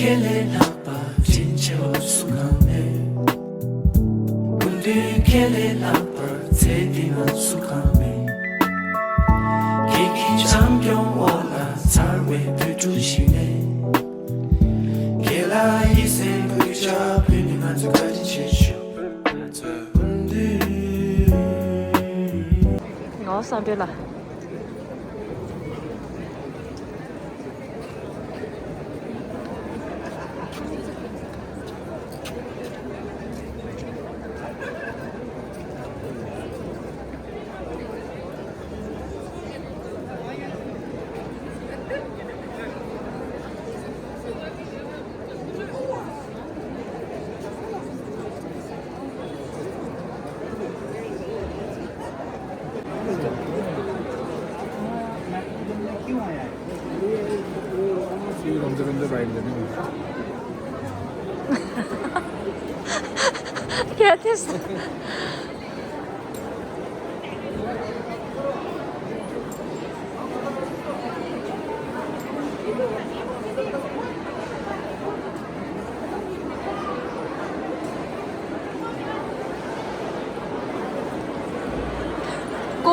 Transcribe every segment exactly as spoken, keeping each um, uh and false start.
ཁྱེད་ལས་ལྷག་པ་དྲིན་ཆེ་བ་སུ་གང་མེད། སྐུ་མདུན་ཁྱེད་ལས་ལྷག་པར་ཚེ་འདི་ན་སུ་གང་མེད། ཁྱེད་ཀྱི་བྱམས་སྐྱོང་འོག་ལ་འཚར་བའི་བོད་ཕྲུག་ཞིག་ནས། ཁྱེད་ལ་ཡིད་སེམས་གུས་ཕྱག་ཕུལ་ནས་ང་ཚོ་བཀའ་དྲིན་ཆེ་ཞུ། ང་ཚོའི་སྐུ་མདུན། ངའོ་བསམ་འཕེལ་ལགས། སྐུ་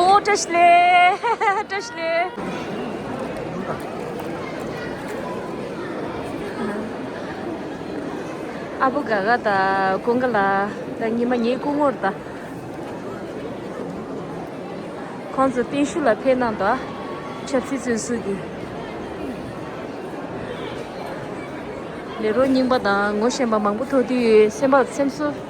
ངོ་བཀྲ་ཤིས་བདེ་ལེགས། བཀྲ་ཤིས་བདེ་ལེགས། ཨ་བུ་དགའ་དགའ་དང་ཀུན་དགའ་ལགས་ད་ཉི་མ་ངའི་སྐུ་ངོ་རེད་ད། ཁོང་ཚོ་བརྟན་བཞུགས་ལ་ཕེབས་གནང་དང་། ཆབ་སྲིད་བཙོན་ཟུར་གྱི་ལས་རོགས་རྙིང་པ་དང་ངོ་ཤེས་པ་མང་པོ་ཐུག་དུས་སེམས་པ་སེམས་གསོ།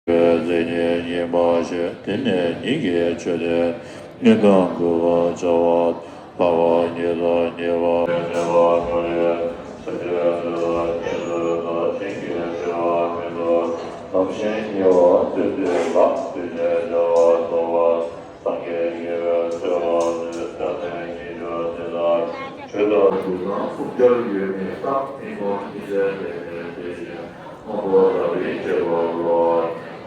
མཛེས་ཉིད་ཡིན་པ་ཞིག་དེ་ནས་ཉིད་ཀྱི་མཆོད་རྟེན་དངུལ་དང་བསྐུལ་བ་བྱ་བ། ལྷ་བ་ཉིད་དང་ཉེ་བ། ཉེ་བ་ཉེ་བ་ཉེ་བ་ཉེ་བ་ཉེ་བ་ལམ་ཤེས་ཉེ་བ་ལྟོས་ཏེ་ལ་དུས་ཆེན་བྱ་བ་རྫོགས་པ། སངས་རྒྱས་ཉེ་བའི་འཚོལ་བ་ནི་སྐྲ་སེན་ཉི་ཤུ་ནི་ལ་དྲོད་དང་དུག་དང་སུམ་བརྒྱར་ཡོད་མེད་དང་མི་མང་ཉི་ཚེ་ལས་ནས་དེ་བཞིན་མང་པོ་ལ་རིགས་བྱེད་པ་ལ་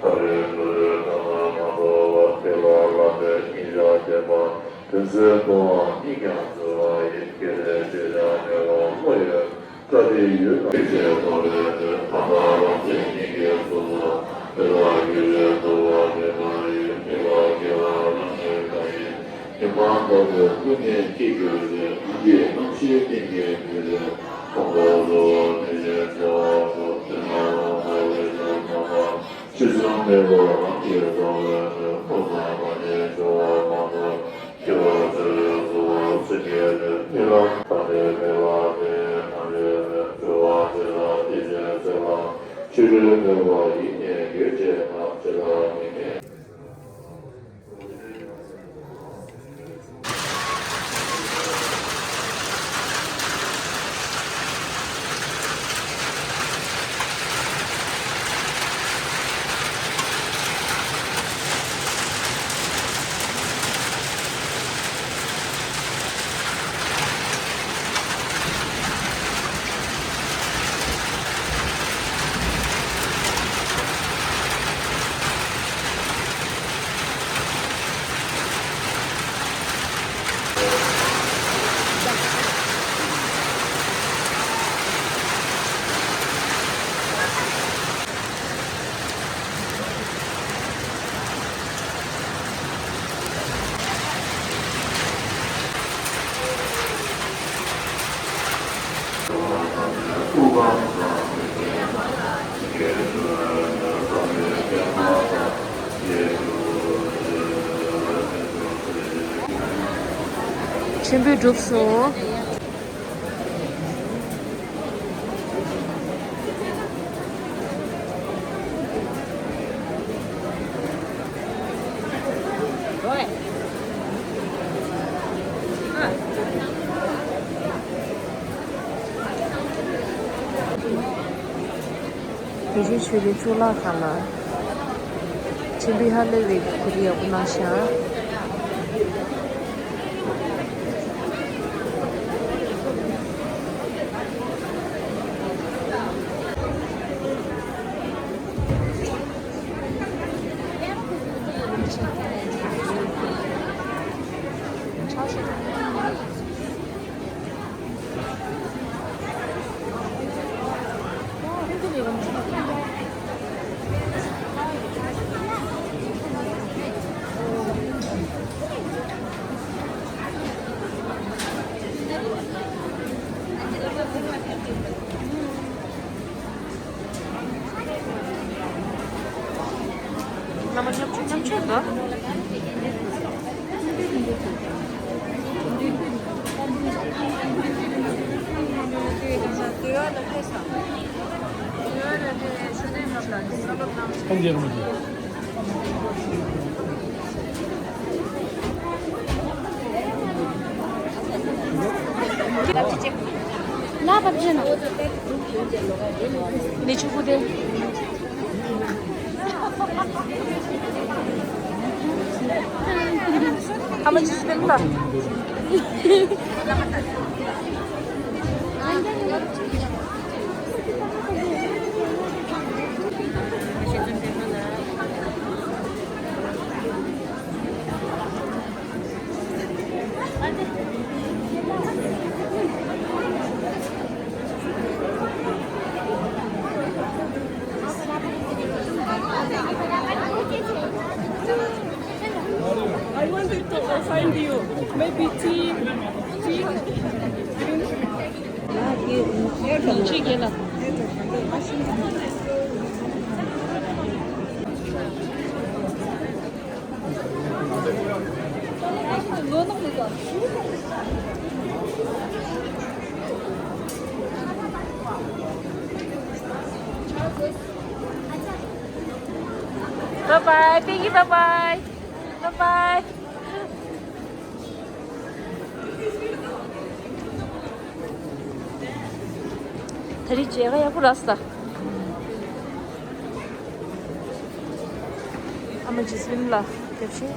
ཐ་རེ་དུ་རེ་ཐ་ན་མ་དོ་བ་དེ་ལ་ལ་དེ་ཉིད་བྱ་བྱེད་པ་དོན་ཚུལ་མཐོང་བ་ཉིད་ཀྱང་བརྩི་བ་ཡིན། དེ་ལས་ཆོས་ཀྱང་མེད་པ་བློ་ཡོད། ཀ་ཏི་ཡུལ་ལ་ཤེས་པ་རེད། ད་ལྟ་རང་སེམས་ཉིད་ཀྱི་སོ་སོ་དེ་ལ་རྒྱུ་རེད་འདུ་བ་དེ་མ་ཡིན། དེ་ལ་སྐྱེ་བ་རང་ཉིད་ཀ་ཡིན། ཉི་མ་ལྟ་བུ་ཀུན་ནས་སྐྱེ་འགྱུར་ཏེ། ཀུན་གྱི་རྣམ་ཤེས་ལྡན་གྱི་མི་ལས་ཁོང་དུ་གསོལ་བ་དེ་བཞིན་བྱ་བ་སོགས་དེ་ན་རང་ལ་བའི་ལས་རྣམ་པ་ཕྱི་སོང་མེད་པར་རང་གི་རྩ་བའི་ནི་ཕོ་བྲང་དང་ནི་ཆོ་ག་མ་གཏོགས། སྐྱེ་བ་ཚེ་རབས་གསོ་བ་ཚེ་སྐྱེ་ནས་རྨི་ལམ་ཐ་དད་མེད་པ་དེ་ཐམས་ཅད་མེད། གྲོལ་བ་དེ་ལ་དེ་བཞིན་ཚེ་ལ་ཕྱི་རོལ་མེད་པ་ཡིན་ནས་འགོད་བྱས་ན་ཇི་ལྟར་མི་གནས། ཆེན་པོས་གྲུབ་སོང་། དེ་རྗེས་ཆོས་སྡེ་གཙུག་ལག་ཁང་ལ་ཆེན་པོས་ཧ་ལས་པའི་གུ་རུ་ཡག་པོ་གནང་ཤག་ལ་བབ་ཅན་ནོ། ནི་ཆུ་ཁུ་དེ། ཨ་མ་ཅི་སྤེན་ལ། I wanted to find you. Maybe tea, tea, drink. Bye bye, Peggy, bye bye. Bye bye. ད་རེས་མཇལ་ཁ་ཡག་པོ་རག་སོང་། ཨ་མ་ཇི་སི་ལིན་ལ་རྒྱབ་ཤིང་།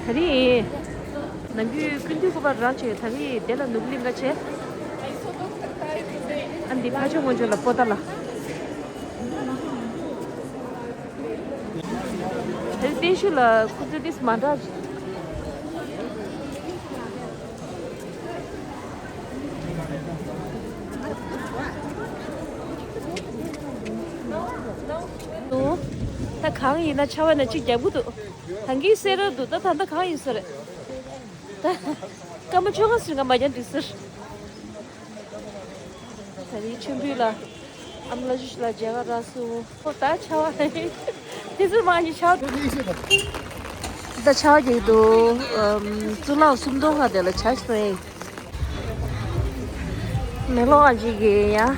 ད་རེས་ནམ་རྒྱུན་ཀུན་འདུས་སྐུ་པར་རག་བྱས། ད་རེས་དེ་ལ་ནོར་བུ་གླིང་ག་བྱས། ཨ་འདི་ཕ་ཆོས་སྔོན་ཆོས་ལ་པོ་ཏཱ་ལ། ད་རེས་བརྟན་བཞུགས་ལ་ཁུ་ཚུར་ཏིས་མ་འདྲ། ད་གང་ཡིན་ན་ཆ་བ་ན་གཅིག་རྒྱབ་གི་འདུག་ད་གིན་སེ་ར་འདུག་ད་ད་ད་གང་ཡིན་ས་རེད། ད་སྐར་མ་ཆོལ་ཁ་ཟེར་ང་མ་རྒྱ་འགྲིག་ཟེར། ད་རེས་ཆུ་འབུད་ལ་ཨམ་ལ་ཞུ་ལ་མཇལ་ཁ་རག་སོང་། ཧོ་ད་ཆ་བ་དེ་ཚོ་མ་ཡིན་ཆ་བ། ད་ཆ་བ་རྒྱག་འདུག་གཙུག་ལག་སུམ་མདོ་ཁ་དེ་ལ་ཆ་ཤོག་ཨེ། མེ་ལོང་ཨ་ཅིག་གི་ཡ།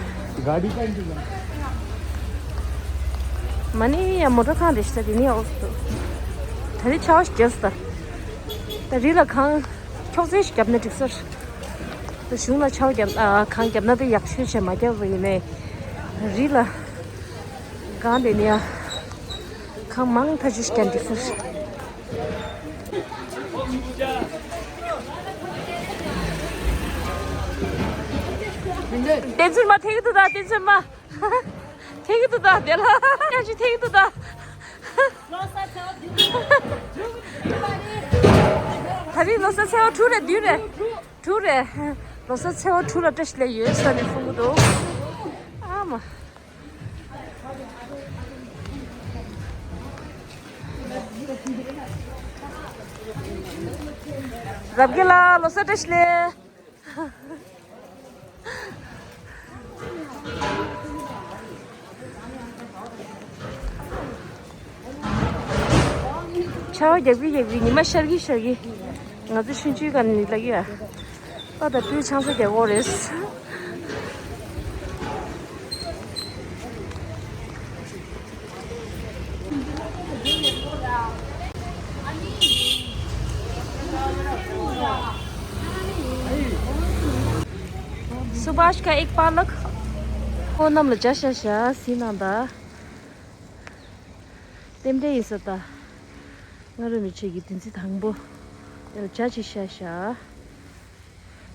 མ་ནི་ཡ་མོ་ཊ་ཁང་རེད་ཤག་དེ་ནི་ཨོ་སི་ཏོ། ད་རེས་ཆ་བ་ཞིག་བརྒྱབ་སོང་། ད་རེས་ལ་གང་ཁྱོག་ཚད་ཞིག་བརྒྱབ་ན་འགྲིག་ས་རེད། ད་གཞུང་ལ་ཆ་བ་བརྒྱབ་ཨ་གང་བརྒྱབ་ན་ད་ཡག་ཤོས་བྱས་མ་བརྒྱབ་པ་ཡིན་ནའི། རི་ལ་གང་དེ་ནི་ཡ། གང་མང་ཐག་ཆོད་ཞིག་བརྒྱབ་འགྲིག་ས་རེད། བསྟན་འཛིན་མ་ཐེག་ཏུ་ད་བསྟན་འཛིན་མ། ཐེག་ཏུ་ད་དེ་ལ་ཡང་ཅི་ཐེག་ཏུ་ད། ལོ་གསར་ཚེས་པ་དྲུག་རེད། བདུན་རེད། དྲུག་རེད། ལོ་གསར་ཚེས་པ་དྲུག་ལ་བཀྲ་ཤིས་བདེ་ལེགས་ཡོད་ཟེར་ནས་གསུང་གི་འདུག་ཨ་མ། རབ་རྒྱས་ལགས་ལོ་གསར་བཀྲ་ཤིས་བདེ་ལེགས། ཆར་པ་རྒྱག་གི་རྒྱག་གི། ཉི་མ་ཤར་གི་ཤར་གི། ང་ཚོ་ཆུང་ཆུང་སྒང་ནས་ལབ་ཀྱི་ཡ། པ་དང་སྤྲེའུ་ཆང་ས་རྒྱག་གི་ཡོད་རེད། सुभाष का एक पालक। ཁོ་གནམ་ལ་བྱ་ཤ་ཤ་ཟིན་ན་ད། རྟེན་འབྲེལ་ཡིན་ས་ད། ང་རང་མི་ཆེ་གི་བདུན་ཚིགས་དང་པོ། ཡང་བྱ་ཅིག་ཤ་ཤ།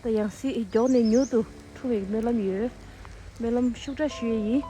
ད་ཡང་སྲིད་མགྱོགས་ནས་མྱུར་དུ་འཁྲུངས་པའི་སྨོན་ལམ་ཡོད། སྨོན་ལམ་ཤུགས་དྲག་ཞུ་ཡས་ཡིན།